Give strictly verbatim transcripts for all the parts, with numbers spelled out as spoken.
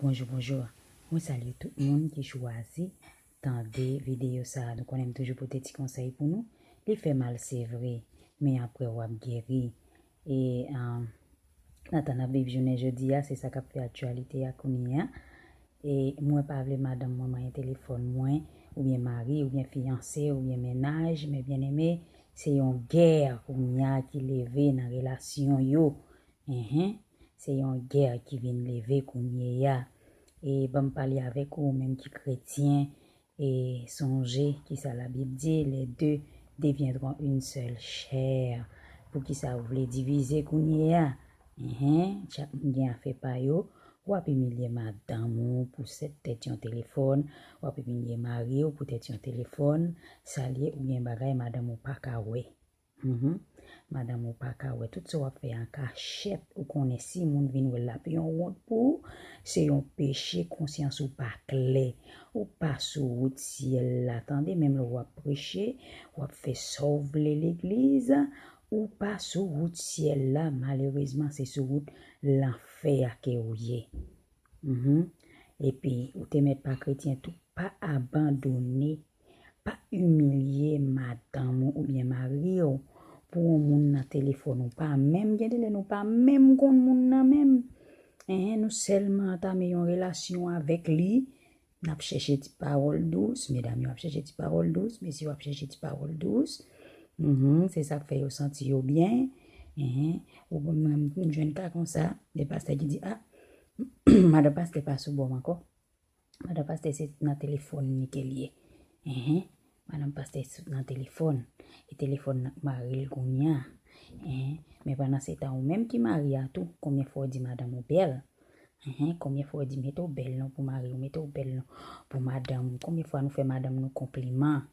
Bonjou, bonjou. Mwen salye tout moun ki chwazi tande videyo sa a. Nou konnen m toujou pote ti konsèy pou nou. Li fè mal, se vre, men apre w ap geri. E, um, nan tan n ap viv jounen jodi a, se sa k ap fè aktyalite a kounye a. E mwen pa vle madanm mwen manyen telefòn mwen, oubyen mari, oubyen fiyanse, oubyen mennaj, men byeneme, se yon gè kounye a ki leve nan relasyon yo. Enhen, se yon gè ki vin leve kounye a. E ban m pale avèk ou, ou menm ki kretyen, e sonje ki sa Labib di, les deux deviendront une seule chair. Poukisa ou vle divize kounye a? Enhen, chak moun gen afè pa yo. W ap imilye madanm ou pou sèt tèt yon telefòn, w ap imilye mari w pou tèt yon telefòn, sa l ye ou gen bagay madanm ou pa ka wè. Mhm. Madanm ou pa ka wè tout sa w ap fè an kachèt, ou konnen si moun vin wè l, l ap yon wont pou ou, se yon peche, konsyans ou pa klè. Ou pa sou wout syèl la, tande, menm lè w ap preche, w ap fè sa w vle legliz, ou pa sou wout syèl la, malerezman, se sou wout lanfè a ke ou ye. Mhm. Epi, ou te mèt pa kretyen tou, pa abandone, pa imilye madanm ou oubyen mari w pou yon moun nan telefòn ou pa menm, gen de lè nou pa menm konn moun nan menm. Enhen, nou sèlman antame yon relasyon avèk li, n ap chèche ti pawòl dous, medam yo ap chèche ti pawòl dous, mesye yo ap chèche ti pawòl dous. Mhm, se sa k fè yo santi yo byen. Enhen, ou konn mwen, m jwenn ka konsa, de pastè ki di, "A, madan pastè pa sou bò m ankò." Madan pastè se nan telefòn li ke l ye. Enhen, madan pastè sou, nan telefòn. E telefòn nan k mari l kounye a. Enhen, men pandan se tan ou menm ki mari a tou, konbyen fwa w di madanm ou bèl? Enhen, konbyen fwa w di mete w bèl non pou mari w, mete w bèl non pou madanm ou? Konbyen fwa nou fè madanm nou konpliman?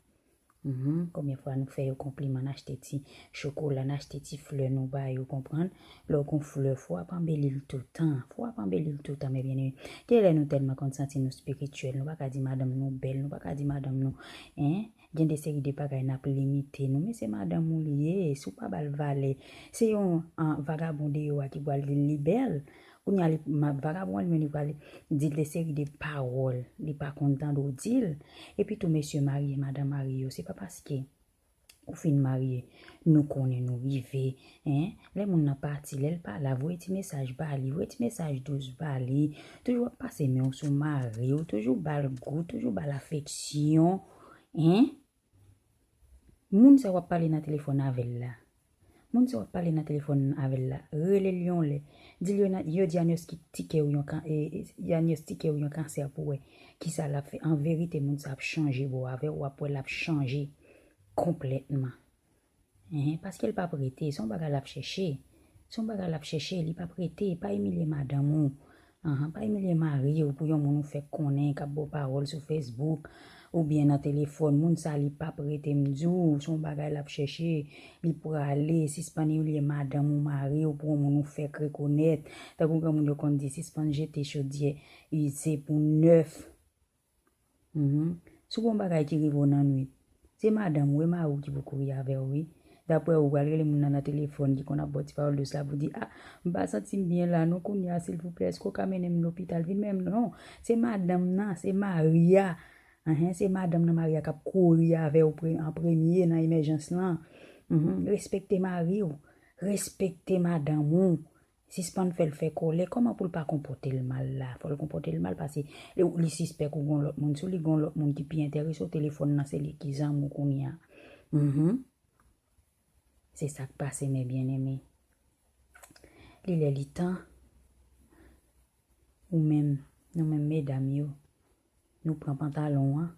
Mhm, konbyen fwa nou fè yo konpliman, n achte ti chokola, n achte ti flè nou ba yo, konprann? Lè w gon flè, fò w ap anbeli l toutan, fò w ap anbeli l toutan, men byeneme. Gen lè nou tèlman konn santi nou espirityèl, nou pa ka di madanm nou bèl, nou pa ka di madanm nou, en, gen de seri de bagay n ap limite nou, men se madanm ou li ye, si w pa ba l valè, se yon, an, vagabon deyò a ki pral di l li bèl. Kounye a, li, ma, vagabon an li menm, li pral di de seri de pawòl li pa konn tande w di l. Epi tou, mesye marye, madanm marye yo, se pa paske ou fin marye, nou konnen nou rive, en. Lè moun nan pati, lè l pa la, voye ti mesaj ba li, voye ti mesaj dous ba li. Toujou ap pase men w sou mari w, toujou ba l gou, toujou ba l afeksyon, en. Moun sa w ap pale nan telefòn avè l la, moun sa w ap pale nan telefòn avè l la, rele l yon lè. Di l yo, yo dyagnostike w yon, e, dyagnostike w yon kansè pou wè kisa l ap fè. An verite, moun sa ap chanje bò avè w, w ap wè l ap chanje konplètman. Enhen, paske l p ap rete, se yon bagay l ap chèche. Se yon bagay l ap chèche, li p ap rete, pa imilye madanm ou. Anhan, pa imilye mari w pou yon moun ou fèk konnen k ap ba w pawòl sou Facebook oubyen nan telefòn. Moun sa, li p ap rete, m di w, se yon bagay l ap chèche. Li prale, sispann imilye madanm ou, mari w pou yon moun ou fèk rekonèt. Tankou granmoun yo konn di, sispann jete chodyè ize pou nèf. Mhm. Si w gen yon bagay ki rive w nan nwit, se madanm ou, e mari w ki pou kouri avè w, wi. Daprè ou, w pral rele moun nan nan telefòn ki konn ap ba w ti pawòl dous la pou di, "A, m pa santi m byen la, non, kounye a, silvouplè, èske w ka mennen m lopital? Vin mennen m, non." Se madanm nan, se mari a. Enhen, se madanm nan, mari a k ap kouri avè w pre-, an premye nan emèjans lan. Mhm. Respekte mari w. Respekte madanm ou. Sispann fè l fè kòlè. Kòman pou l pa konpòte l mal la? Fò l konpòte l mal paske li, li sispèk ou gon lòt moun. Si w li gon lòt moun ki pi enterese w, telefòn nan se li ki zanmi w kounye a. Mhm. Se sa k pase, men byeneme. Li lè li tan. Ou menm, nou menm medam yo, nou pran pantalon an.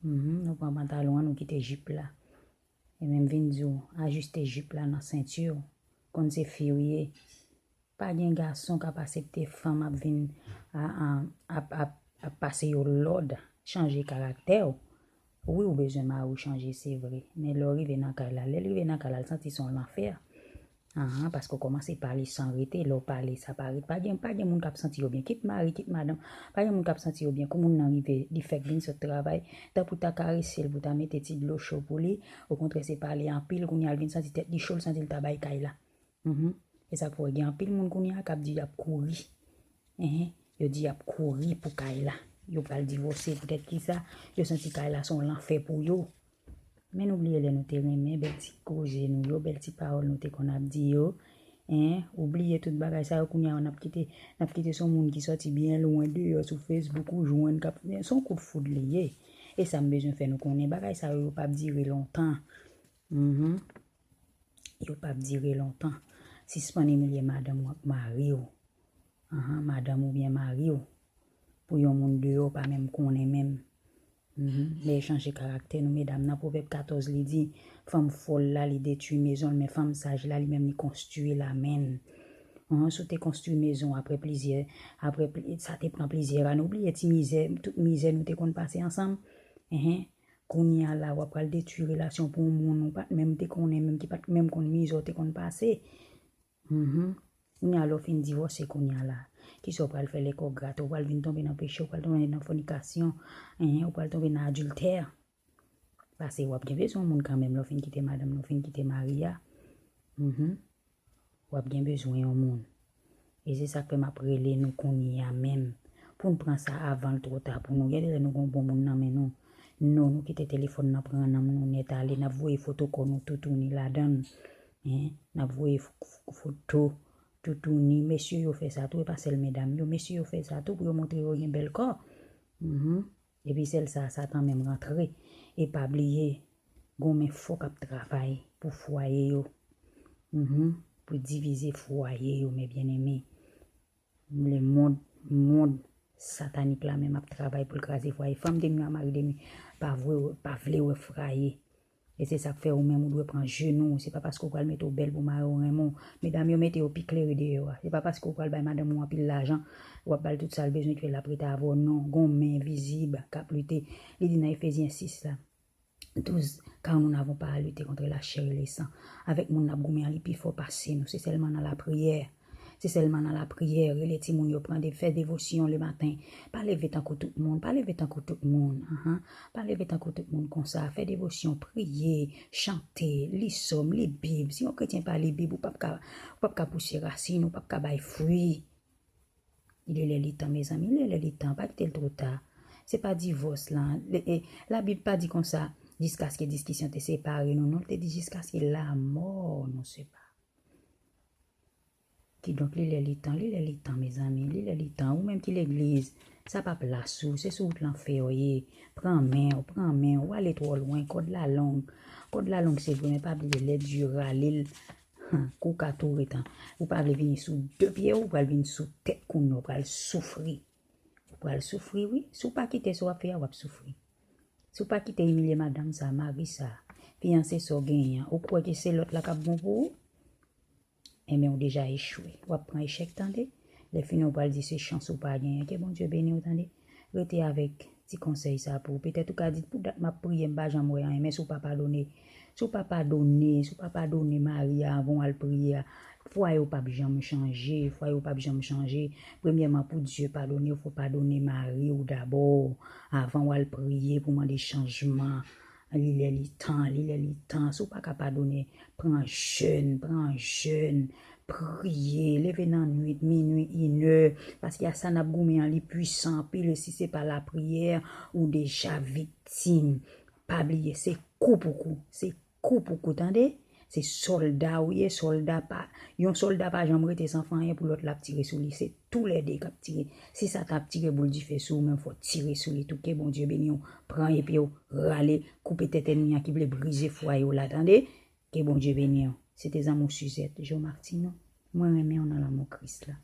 Mhm, nou pran pantalon an, nou kite jip la. E menm vin di w, ajiste jip la nan senti w. Konn se fi w ye. Pa gen gason k ap asepte fanm ap vin a, a, ap, ap, ap pase yo lòd, chanje karaktè w. Wi, ou bezwen mari w chanje, se vre. Men lè w rive nan kay la, lè l rive nan kay la, l santi se yon lanfè. Anhan, paske w kòmanse pale san rete, lè w pale, sa pa ret. Pa gen, pa gen moun k ap santi yo byen, kit mari, kit madanm, pa gen moun k ap santi yo byen. Kou moun nan rive, li fèk vin sot travay, tan pou ta karese l, pou ta mete ti dlo cho pou li, okontrè, se pale anpil, kounye a l vin santi tèt li cho, l santi l ta bay kay la. Mhm. E sa k fè w gen anpil moun kounye a k ap di y ap kouri. Enhen. Yo di y ap kouri pou kay la. Yo pral divòse poutèt kisa? Yo santi kay la se yon lanfè pou yo. Men nou bliye lè nou te renmen bèl ti koze nou yo, bèl ti pawòl nou te konn ap di yo. Hein, ou bliye tout bagay sa yo, kounye a n ap kite, n ap kite se yon moun ki sòti byen lwen deyò sou Facebook ou jwenn k ap, se yon kout foud li ye. E sa m bezwen fè nou konnen, bagay sa yo, yo p ap dire lontan. Mhm. Yo p ap dire lontan. Sispann imilye madanm ou ak mari w. Ahan, madanm oubyen mari w. Pou yon moun deyò pa menm konnen menm. Mhm. Lè chanje karaktè nou, medam nan, Pwovèb katòz, li di, fanm fòl la, li detwi mezon l, men fanm saj la, li menm, li konstwi l, amèn. Ahan, si w te konstwi mezon apre plizyè, apre pli, sa te pran plizyè ane, ou bliye ti mizè, tout mizè nou te konn pase ansanm. Enhen. Kounye a la, w ap pral detwi relasyon pou yon moun ou pa t menm te konnen, menm ki pa t menm konn mizè w te konn pase. Mhm. Kounye a, lè w fin divòse, kounye a la, kisa w pral fè lè kò w grate? W pral vin tonbe nan peche, w pral tonbe nan fònikasyon, enhen, w pral tonbe nan adiltè. Paske w ap gen bezwen yon moun kanmenm lè w fin kite madanm nan, w fin kite mari a. Mhm. W ap gen bezwen yon moun. E se sa k fè m ap rele nou kounye a menm. Pou n pran sa avan l twò ta pou nou. Gen de lè nou gen yon bon moun nan men nou. Non, nou kite telefòn nan pran nanm nou nèt ale. N ap voye foto kò nou toutouni ladan l. Hein? N ap voye f-, f-, foto toutouni. Mesye yo fè sa tou, e pa sèl medam yo. Mesye yo fè sa tou pou yo montre yo gen bèl kò. Mhm. Epi sèl sa, Satan menm rantre. E pa bliye, gon men fò k ap travay pou fwaye yo. Mhm. Pou divize fwaye yo, mes bien-aimés. Lemonn, mond satanik la menm ap travay pou l kraze fwaye. Fanm de nwi a mari de nwi pa vle, pa vle wè fwaye. E se sa k fè ou menm ou dwe pran jenou w. Se pa paske w pral mete w bèl pou mari w renmen w. Medam yo mete yo pi klere deyò a. Se pa paske w pral bay madanm ou anpil lajan, w ap ba l tout sa l bezwen ki fè l ap rete avè w. Non, gon men envizib k ap lite. Li di nan Efezyen sis la, douz, car nous n'avons pas à lutter contre la chair et le sang. Avèk moun n ap goumen an, li pi fò pase nou. Se sèlman nan lapriyè. Se sèlman nan lapriyè, rele timoun yo, pran de, fè devosyon lematen. Pa leve tankou tout moun, pa leve tankou tout moun. Ahan. Pa leve tankou tout moun konsa. Fè devosyon, priye, chante, li sòm, li Bib. Si yon kretyen pa li Bib, ou p ap ka, ou p ap ka pouse rasin, ou p ap ka bay fwi. Li lè li tan, mezanmi, li lè li tan, pa kite l twò ta. Se pa divòs lan. Le, e, Labib pa di konsa, jiskaske diskisyon te separe nou, non, l te di jiskaske lamò nou separe. Kidonk, li lè li tan, li lè li tan, mezanmi, li lè li tan. Ou menm ki legliz, sa pa plas ou, se sou wout lanfè w ye. Pran men w, pran men w, w ale twò lwen, kòd la long. Kòd la long, se vre, men pa bliye, lè Dye rale l, kou ka tou ret an. Ou pa vle vini sou de pye w, ou pral vin sou tèt kounye a, ou pral soufri. Ou pral soufri, wi. Si w pa kite sa w ap fè a, w ap soufri. Si w pa kite imilye madanm sa, mari sa, fiyanse sa w genyen an, ou kwè ke se lòt la k ap bon pou ou? Enben, ou deja echwe. W ap pran echèk, tande. Lè fini, ou pral di se chans ou pa genyen. Ke Bondye beni w, tande. Rete avèk ti konsèy sa pou ou. Petèt ou ka di, pou dat m ap priye, m pa janm wè anyen. Men si w pa padone, si w pa padone, si w pa padone mari a anvan w al priye a, fwaye w p ap janm chanje, fwaye w p ap janm chanje. Premyèman, pou Dye padone w, fò w padone mari w dabò, anvan w al priye pou mande chanjman. Li lè li tan, li lè li tan. Si w pa ka padone, pran jèn, pran jèn, priye, leve nan nwit, minwi, inè, paske a sa n ap goumen an, li pwisan anpil, e si se pa lapriyè, ou deja viktim. Pa bliye, se kou pou kou, se kou pou kou, tande? Se sòlda ou ye, sòlda pa, yon sòlda pa janm rete san fè anyen pou lòt la ap tire sou li, se toulède k ap tire. Si Satan ap tire boul dife sou ou menm, fò w tire sou li tou. Ke Bondye beni w, pran epi w rale, koupe tèt ènmi an ki vle brize fwaye w la, tande? Ke Bondye beni w. Se te zanmi w Suzette Jo Martineau. Mwen renmen w nan lanmou Kris la.